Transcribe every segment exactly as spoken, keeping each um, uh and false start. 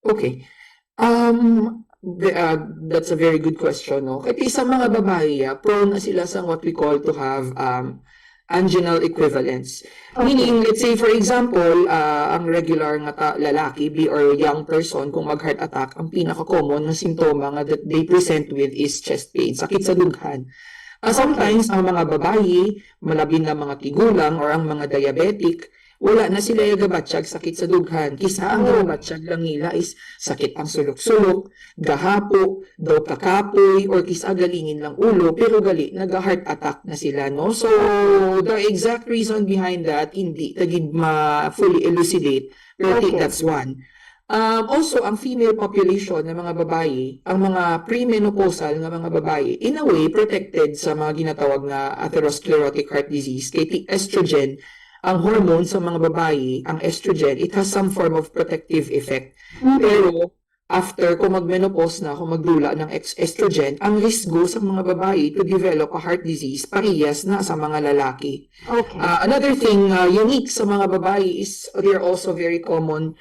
Okay. Um, the, uh, that's a very good question, no? Kay sa mga babayi, ah, prone na sila sa what we call to have, um, anginal equivalents. Meaning, let's say, for example, ah, ang regular nga ta-, lalaki, be or young person, kung mag-heart attack, ang pinaka-common nga simptoma nga that they present with is chest pain, sakit sa dughan. Ah, sometimes, ang mga babayi, malabin na mga tigulang or ang mga diabetic, wala na sila gabatyag sakit sa dughan. Kisa ang gabatyag lang nila is sakit ang sulok-sulok, gahapo, daw kakapoy, or kisa galingin lang ulo, pero gali, naga-heart attack na sila, no? So, the exact reason behind that, hindi ta gid ma-fully elucidate, pero I think that's one. Um, also, ang female population ng mga babayi, ang mga premenopausal nga mga babayi, in a way, protected sa mga ginatawag nga atherosclerotic heart disease, kay ti-, estrogen, ang hormone sa mga babayi, ang estrogen, it has some form of protective effect. Pero after, kung mag-menopause na, kung magdula ng ex-, estrogen, ang risgo sa mga babayi to develop a heart disease parehas na sa mga lalaki. Okay. Uh, another thing uh, unique sa mga babayi is they're also very common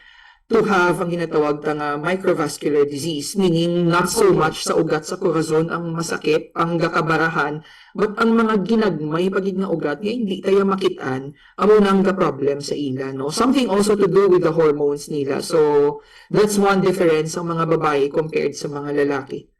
to have ang ginatawag ta nga microvascular disease, meaning not so much sa ugat sa corazon ang masakit, ang gakabarahan, but ang mga ginagmay pa gid nga ugat nga hindi tayo makitaan, amo nang ga-problem sa ila, no? Something also to do with the hormones nila. So, that's one difference sa mga babayi compared sa mga lalaki.